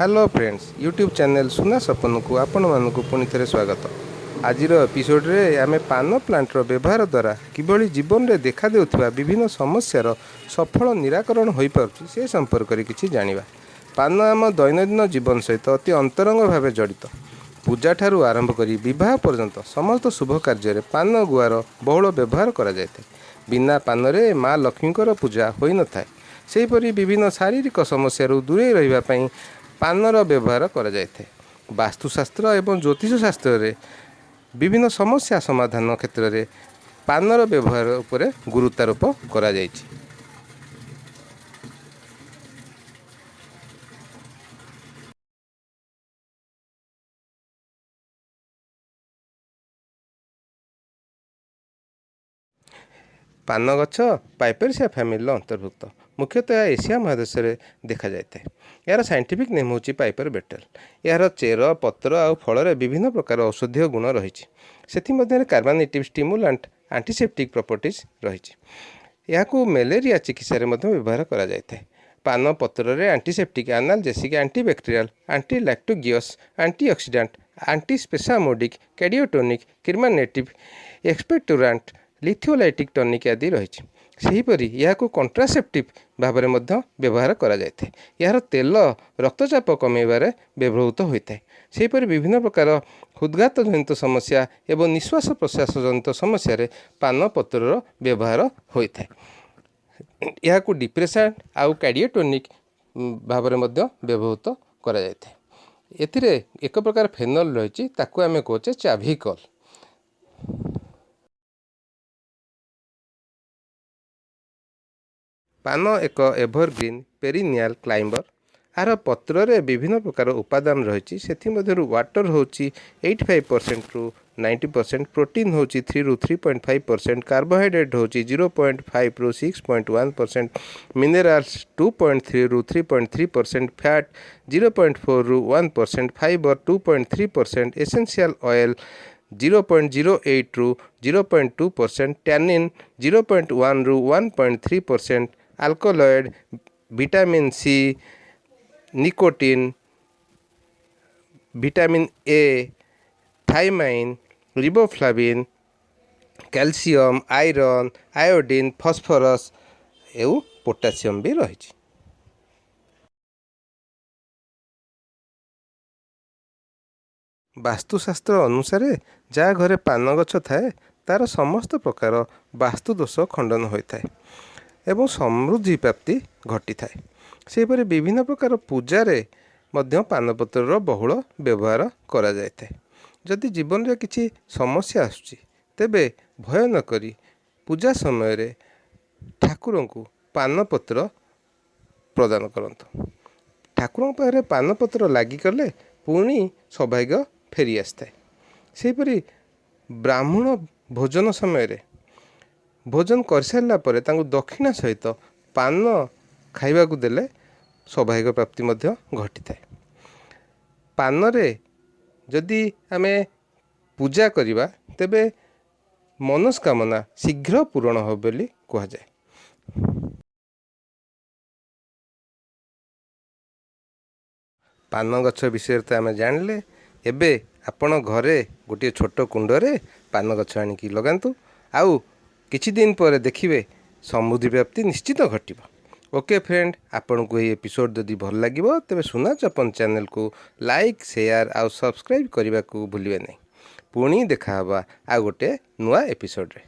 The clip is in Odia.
ହ୍ୟାଲୋ ଫ୍ରେଣ୍ଡସ୍, ୟୁଟ୍ୟୁବ୍ ଚ୍ୟାନେଲ୍ ସୁନା ସପନକୁ ଆପଣମାନଙ୍କୁ ପୁଣି ଥରେ ସ୍ୱାଗତ। ଆଜିର ଏପିସୋଡ଼ରେ ଆମେ ପାନ ପ୍ଲାଣ୍ଟର ବ୍ୟବହାର ଦ୍ୱାରା କିଭଳି ଜୀବନରେ ଦେଖାଦେଉଥିବା ବିଭିନ୍ନ ସମସ୍ୟାର ସଫଳ ନିରାକରଣ ହୋଇପାରୁଛି, ସେ ସମ୍ପର୍କରେ କିଛି ଜାଣିବା। ପାନ ଆମ ଦୈନନ୍ଦିନ ଜୀବନ ସହିତ ଅତି ଅନ୍ତରଙ୍ଗ ଭାବେ ଜଡ଼ିତ। ପୂଜାଠାରୁ ଆରମ୍ଭ କରି ବିବାହ ପର୍ଯ୍ୟନ୍ତ ସମସ୍ତ ଶୁଭ କାର୍ଯ୍ୟରେ ପାନ ଗୁଆର ବହୁଳ ବ୍ୟବହାର କରାଯାଇଥାଏ। ବିନା ପାନରେ ମା ଲକ୍ଷ୍ମୀଙ୍କର ପୂଜା ହୋଇନଥାଏ। ସେହିପରି ବିଭିନ୍ନ ଶାରୀରିକ ସମସ୍ୟାରୁ ଦୂରେଇ ରହିବା ପାଇଁ ପାନର ବ୍ୟବହାର କରାଯାଇଥାଏ। ବାସ୍ତୁଶାସ୍ତ୍ର ଏବଂ ଜ୍ୟୋତିଷ ଶାସ୍ତ୍ରରେ ବିଭିନ୍ନ ସମସ୍ୟା ସମାଧାନ କ୍ଷେତ୍ରରେ ପାନର ବ୍ୟବହାର ଉପରେ ଗୁରୁତ୍ୱାରୋପ କରାଯାଇଛି। ପାନ ଗଛ ପାଇପେରିସିଆ ଫ୍ୟାମିଲିର ଅନ୍ତର୍ଭୁକ୍ତ। ମୁଖ୍ୟତଃ ଏହା ଏସିଆ ମହାଦେଶରେ ଦେଖାଯାଇଥାଏ। ଏହାର ସାଇଣ୍ଟିଫିକ୍ ନେମ୍ ହେଉଛି ପାଇପର ବେଟେଲ୍। ଏହାର ଚେର, ପତ୍ର ଆଉ ଫଳରେ ବିଭିନ୍ନ ପ୍ରକାର ଔଷଧୀୟ ଗୁଣ ରହିଛି। ସେଥିମଧ୍ୟରେ କାର୍ବାନେଟିଭ୍, ଷ୍ଟିମୁଲାଣ୍ଟ, ଆଣ୍ଟିସେପ୍ଟିକ୍ ପ୍ରପର୍ଟିଜ୍ ରହିଛି। ଏହାକୁ ମ୍ୟାଲେରିଆ ଚିକିତ୍ସାରେ ମଧ୍ୟ ବ୍ୟବହାର କରାଯାଇଥାଏ। ପାନ ପତ୍ରରେ antiseptic, analgesic, antibacterial, antilactogous, antioxidant, antispasmodic, cardiotonic, carminative, expectorant, litholytic tonic ଆଦି ରହିଛି। ସେହିପରି ଏହାକୁ କଣ୍ଟ୍ରାସେପ୍ଟିଭ୍ ଭାବରେ ମଧ୍ୟ ବ୍ୟବହାର କରାଯାଇଥାଏ। ଏହାର ତେଲ ରକ୍ତଚାପ କମାଇବାରେ ବ୍ୟବହୃତ ହୋଇଥାଏ। ସେହିପରି ବିଭିନ୍ନ ପ୍ରକାର ହୃଦଘାତ ଜନିତ ସମସ୍ୟା ଏବଂ ନିଶ୍ୱାସ ପ୍ରଶ୍ୱାସ ଜନିତ ସମସ୍ୟାରେ ପାନ ପତ୍ରର ବ୍ୟବହାର ହୋଇଥାଏ। ଏହାକୁ ଡିପ୍ରେସାଣ୍ଟ ଆଉ କାର୍ଡ଼ିଓଟୋନିକ୍ ଭାବରେ ମଧ୍ୟ ବ୍ୟବହୃତ କରାଯାଇଥାଏ। ଏଥିରେ ଏକ ପ୍ରକାର ଫେନଲ୍ ରହିଛି, ତାକୁ ଆମେ କହୁଛେ ଚାଭିକଲ୍। ପାନ ଏକ ଏଭରଗ୍ରୀନ୍ ପେରିନିଆଲ୍ କ୍ଲାଇମ୍ବର। ଏହାର ପତ୍ରରେ ବିଭିନ୍ନ ପ୍ରକାର ଉପାଦାନ ରହିଛି। ସେଥିମଧ୍ୟରୁ ୱାଟର ହେଉଛି 85%ରୁ 90%, ପ୍ରୋଟିନ୍ ହେଉଛି 3ରୁ 3.5%, କାର୍ବୋହାଇଡ୍ରେଟ୍ ହେଉଛି 0.5ରୁ 6.1%, ମିନେରାଲ୍ସ 2.3ରୁ 3.3%, ଫ୍ୟାଟ୍ 0.4ରୁ 1%, ଫାଇବର 2.3%, ଏସେନ୍ସିଆଲ୍ ଅଏଲ୍ 0.08ରୁ 0.2%, ଟ୍ୟାନିନ୍ 0.1ରୁ 1.3%, alkaloid, vitamin C, nicotine, vitamin A, thiamine, riboflavin, calcium, iron, iodine, phosphorus ଆଉ ପୋଟାସିୟମ୍ ବି ରହିଛି। ବାସ୍ତୁଶାସ୍ତ୍ର ଅନୁସାରେ ଯାହା ଘରେ ପାନ ଗଛ ଥାଏ, ତା'ର ସମସ୍ତ ପ୍ରକାର ବାସ୍ତୁ ଦୋଷ ଖଣ୍ଡନ ହୋଇଥାଏ ଏବଂ ସମୃଦ୍ଧି ପ୍ରାପ୍ତି ଘଟିଥାଏ। ସେହିପରି ବିଭିନ୍ନ ପ୍ରକାର ପୂଜାରେ ମଧ୍ୟ ପାନପତ୍ରର ବହୁଳ ବ୍ୟବହାର କରାଯାଇଥାଏ। ଯଦି ଜୀବନରେ କିଛି ସମସ୍ୟା ଆସୁଛି, ତେବେ ଭୟ ନକରି ପୂଜା ସମୟରେ ଠାକୁରଙ୍କୁ ପାନପତ୍ର ପ୍ରଦାନ କରନ୍ତୁ। ଠାକୁରଙ୍କ ପାଖରେ ପାନପତ୍ର ଲାଗି କଲେ ପୁଣି ସୌଭାଗ୍ୟ ଫେରି ଆସିଥାଏ। ସେହିପରି ବ୍ରାହ୍ମଣ ଭୋଜନ ସମୟରେ ଭୋଜନ କରିସାରିଲା ପରେ ତାଙ୍କୁ ଦକ୍ଷିଣା ସହିତ ପାନ ଖାଇବାକୁ ଦେଲେ ସୌଭାଗ୍ୟ ପ୍ରାପ୍ତି ମଧ୍ୟ ଘଟିଥାଏ। ପାନରେ ଯଦି ଆମେ ପୂଜା କରିବା, ତେବେ ମନସ୍କାମନା ଶୀଘ୍ର ପୂରଣ ହେବ ବୋଲି କୁହାଯାଏ। ପାନ ଗଛ ବିଷୟରେ ତ ଆମେ ଜାଣିଲେ। ଏବେ ଆପଣ ଘରେ ଗୋଟିଏ ଛୋଟ କୁଣ୍ଡରେ ପାନ ଗଛ ଆଣିକି ଲଗାନ୍ତୁ ଆଉ କିଛି ଦିନ ପରେ ଦେଖିବେ ସମୃଦ୍ଧି ପ୍ରାପ୍ତି ନିଶ୍ଚିତ ଘଟିବ। ଓକେ ଫ୍ରେଣ୍ଡ, ଆପଣଙ୍କୁ ଏହି ଏପିସୋଡ଼ ଯଦି ଭଲ ଲାଗିବ, ତେବେ ସୁନା ଚପନ ଚ୍ୟାନେଲକୁ ଲାଇକ୍, ସେୟାର ଆଉ ସବସ୍କ୍ରାଇବ୍ କରିବାକୁ ଭୁଲିବେ ନାହିଁ। ପୁଣି ଦେଖାହେବା ଆଉ ଗୋଟେ ନୂଆ ଏପିସୋଡ଼ରେ।